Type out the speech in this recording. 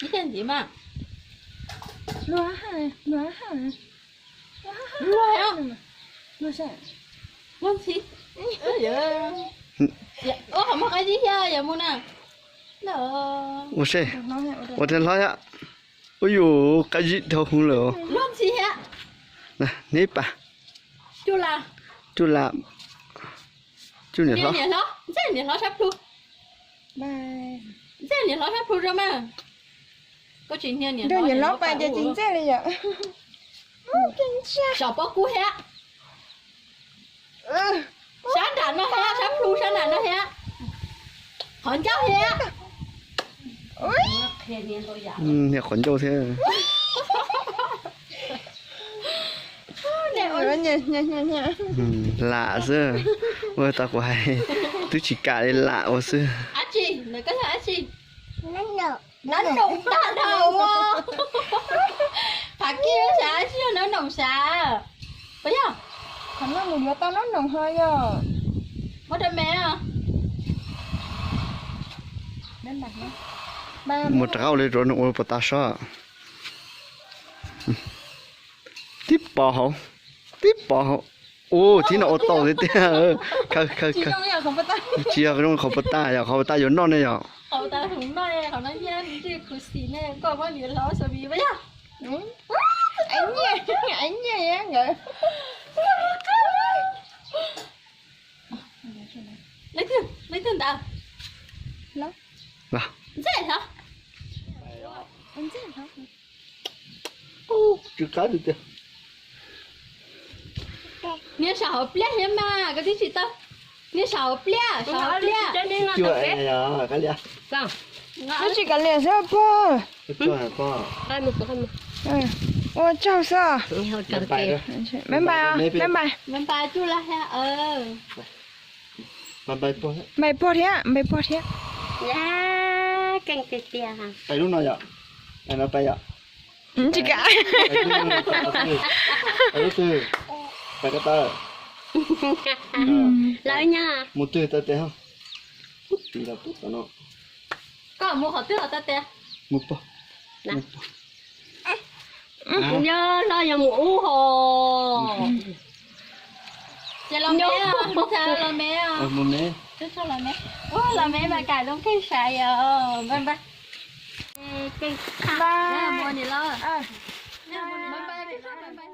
Ib cag ntxiv mas. Luag, luag, luag, luag ntxhi. Ua qhov muag qab zib thiab yog mus na. Ua se, ua thiaj hlob thiab. Ua yus qab zib dhau hwv lawm. Luag ntxhi thiab. Neb pas. Cuj la. Cuj la. Cuj niam hlob. Ntxawg niam hlob sab plhu. Ntxawg niam hlob sab plhu rau mas. Koj tsis hnia niam hlob pas ces tsis ntxawg li yom. Saum pob kub thiab. Sab nram no thiab, sab plhu sab nram no thiab. Qhov ncauj thiab. Niag qhov ncauj thiab. Lam xwb, ua tau kuv hais, twb tsis kam li lam ua xwb. Dab tsi? Nov noom tag dhau ua. Phav kij xav tsis yog nov noom xav. Puas yog? Qhov no mus yuav tau nov noom ho yog. Muab rau me. Mus rov qab ua li rau nws ua puas tau sob. Tib pov hauv, tib pov hauv. Ua tib no ua tau thiab tiag. Khaws, khaws, khaws. Tsis yog zoo qhov puas tau yom, qhov puas tau yuav noj ne yom. Leej twg ntawd? Ntxawg hlob. Tsw qab tiag tiag. Niag saum hauv pliaj thiab mas koj twb tsis tau. Niag saum hauv pliaj, saum hauv pliaj. Twb tsis kav liam xwb pog. Ua tsaug xwb. Bye bye, bye bye. Npais pog thiab, npais pog thiab. Pais lub no yom, pais no pais yom. Tsis kam. Pais lub twg? Pais ko taw. Lawv nyob mus twg taw tes ho. Pub tis los pub tom no. Koj mus qhov twg los taw tes? Mus pog. Yog los yog mus ub ho. Ces los me, los me, los me, los me mas kam lub kheej sav yom. Bye bye. Bye bye.